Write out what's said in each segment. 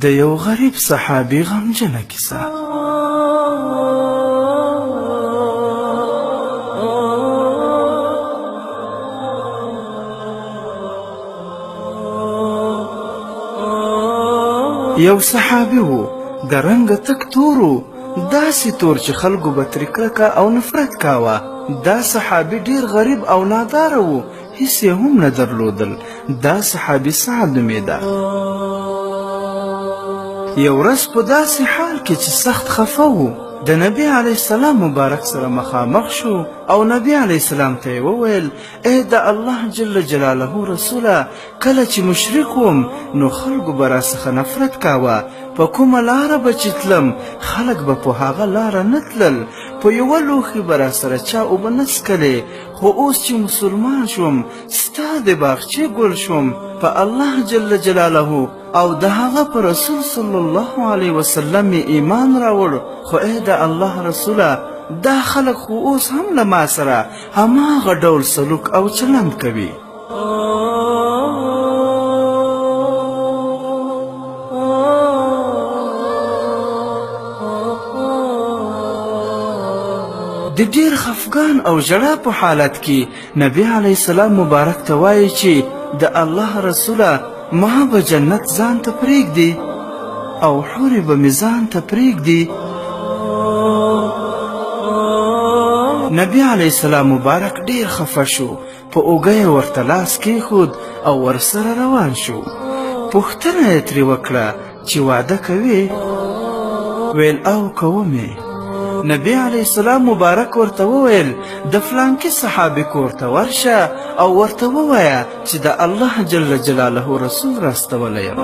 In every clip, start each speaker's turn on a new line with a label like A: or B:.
A: د یو غریب صحابي غمجنه کیسه. یو صحابي و، د رنګه تک تور و، داسې تور چې خلکو به ترې کرکه او نفرت کاوه. دا صحابي ډیر غریب او ناداره و، هیڅ یې هم نه درلودل. دا صحابي سعد نومېده. یو ورځ په داسې حال کې چې سخت خفه و، د نبي علیه السلام مبارک سره مخامخ شو او نبي علیه السلام ته یې وویل: ای د الله جل جلاله رسوله، کله چې مشرک وم نو خلکو به راڅخه نفرت کاوه، په کومه لاره به چې تلم خلک به په هغه لاره نه تلل، په یوه لوښي به راسره چا اوبه نه څکلې، خو اوس چې مسلمان شوم ستا د باغچې ګل شوم، په الله جل جلاله او د هغه په رسول صلی الله علیه وسلم مې ایمان راوړ، خو ای د الله رسوله، دا خلک خو اوس هم له ما سره هماغه ډول سلوک او چلند کوي. د ډیر خفګان او ژړا په حالت کې نبی علیه السلام مبارک ته وایي چې د الله رسوله، ما به جنت ځان ته پرېږدي او حورې به مې ځان ته پرېږدي؟ نبی علیه السلام مبارک ډیر خفه شو، په اوږه یې ورته لاس کېښود او ورسره روان شو. پوښتنه یې ترې وکړه چې واده کوې؟ ویل او کوم یې. نبی علیه السلام مبارک ورته وویل: د فلانکي صحابي کور ته ورشه او ورته ووایه چې د الله جل جلاله رسول راستولی یم.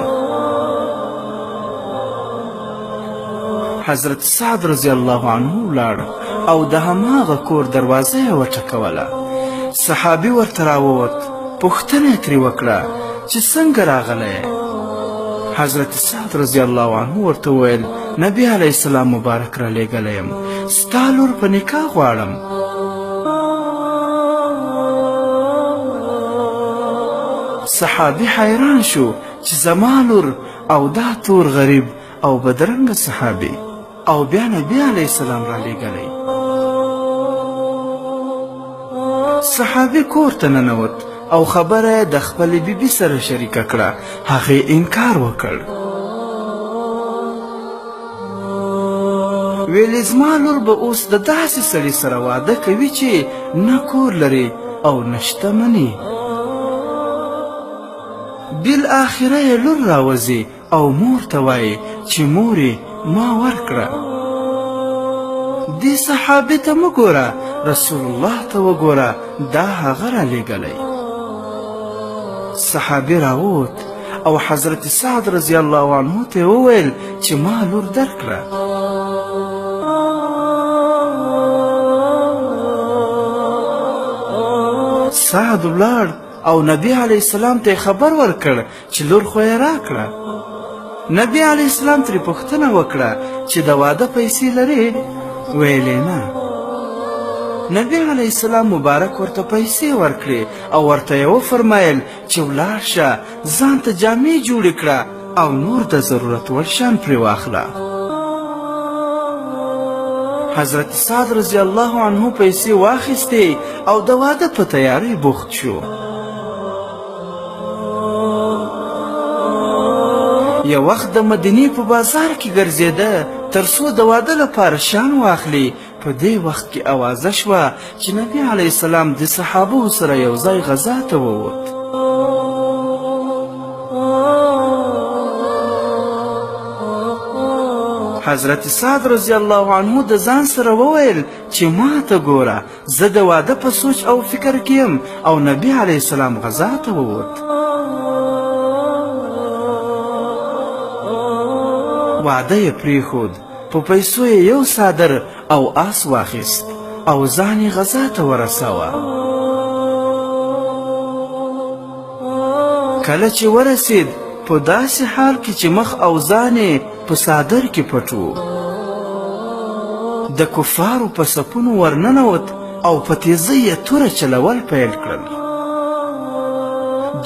A: حضرت سعد رضی الله عنه ولاړ او د هماغه کور دروازه یې وټکوله. صحابي ورته راووت، پوښتنه یې ترې وکړه چې څنګه راغلی؟ حضرت سعد رضی الله عنه ورته وویل: نبی علیه السلام مبارک را لېږلی یم، ستا لور په نکاح غواړم. صحابي حیران شو چې زما لور او دا تور غریب او بدرنګ صحابي او بیا نبی علیه السلام را لېږلی. صحابي کور ته ننوت او خبره یې د خپلې بیبي سره شریکه کړه. هغې انکار وکړ، ویلې زما لور به اوس د داسې سړي سره واده کوي چې نه کور لري او نه شتمني، بالاخره یې لور راوځي او مور ته وایي چې مورې ما ورکړه. دې صحابي ته مه ګوره، رسول الله ته وګوره، دا هغه رالیږلی. صحابي راووت او حضرت سعد رضی الله عنه ته وویل چې ما لور درکړه. سعد ولاړ او نبی علیه السلام ته خبر ورکړ چې لور خو یې راکړه. نبی علیه السلام ترې پوښتنه وکړه چې د واده پیسې لرې؟ ویل یې نه. نبی علیه السلام مبارک ورته پیسې ورکړې او ورته یې وفرمایل چې ولاړ شه، ځان ته جامې جوړې کړه او نور د ضرورت وړ شیان پرې واخله. حضرت سعد رضی الله عنه پیسې واخیستې او د واده په تیارۍ بوخت شو. یو وخت د مدینې په بازار کې ګرځېده تر څو د واده لپاره شیان واخلي. په دې وخت کې اوازه شوه چې نبی علیه السلام د صحابو سره یو ځای غزا ته ووت. حضرت سعد رضی الله عنه د ځان سره وویل چې ما ته ګوره، زه د واده په سوچ او فکر کې یم او نبی علیه السلام غزا ته ووت. واده یې پرېښود، په پیسو یې یو څادر او آس واخیست او ځان یې غزا ته ورساوه. کله چې ورسید، په داسې حال کې چې مخ او ځان یې په څادر کې پټ و، د کفارو په صفونو ورننوت او په تیزۍ یې توره چلول پیل کړل.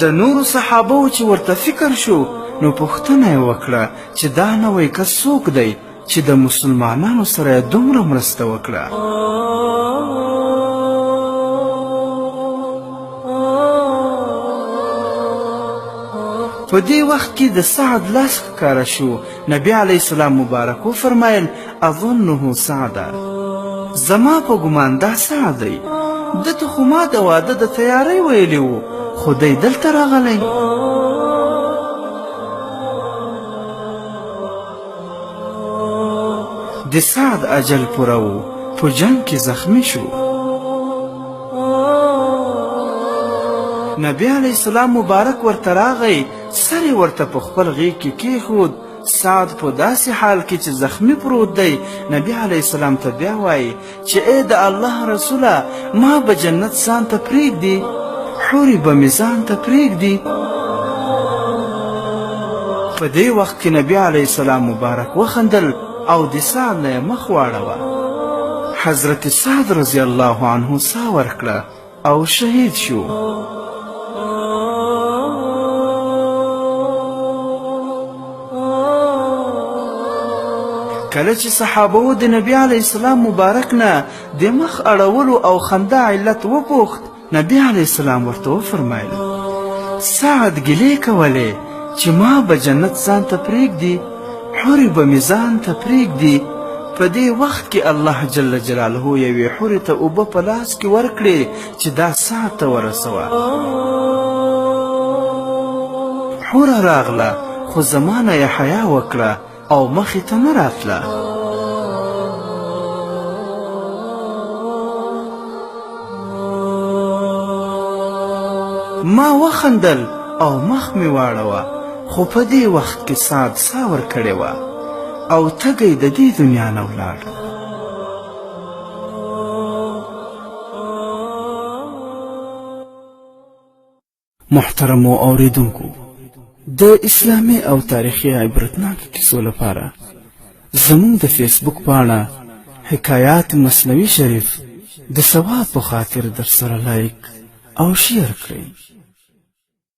A: د نورو صحابو چې ورته فکر شو، نو پوښتنه یې وکړه چې دا نوی کس څوک دی چې د مسلمانانو سره یې دومره مرسته وکړه. په دې وخت کې د سعد لاس ښکاره شو. نبی علیه السلام مبارک وفرمایل: اظنه سعدا، زما په ګمان دا سعد دی. ده ته خو ما د واده د تیارۍ ویلي وو، خو دی دلته راغلی. د سعد اجل پوره و، په جنګ کې زخمی شو. نبی علیه السلام مبارک ورته راغی، سر یې ورته په خپل غېږ کې کېښود. سعد په داسې حال کې چې زخمی پروت دی، نبی علیه السلام ته بیا وایي چې ای د الله رسوله، ما به جنت ځان ته پرېږدي، حورې به مې ځان ته پرېږدي. په دې وخت کې نبی علیه السلام مبارک وخندل او د سعد نه یې مخ واړوه. حضرت سعد رضی الله عنه سا ورکړه او شهید شو. کله چې صحابه د نبی علیه السلام مبارک نه د مخ اړولو او خندا علت وپوښت، نبی علیه السلام ورته وفرمایل: سعد ګیلې کولې چې ما به جنت ځان ته پرېږدي، حورې به مې ځان ته پرېږدي. په دې وخت کې الله جل جلاله یوې حورې ته اوبه په لاس کې ورکړې چې دا سعد ته ورسوه. حوره راغله، خو زما نه یې حیا وکړه او مخې ته نه راتله. ما وخندل او مخ مې واړوه، خو په دې وخت کې سعد سا ورکړې وه او تږی د دې دنیا نه ولاړ. محترمو اوریدونکو، د اسلامي او تاریخي عبرتناکو کیسو لپاره زموږ د فیسبوک پاڼه حکایات مثنوي شریف د ثواب په خاطر در سره لایک او شیر کړئ.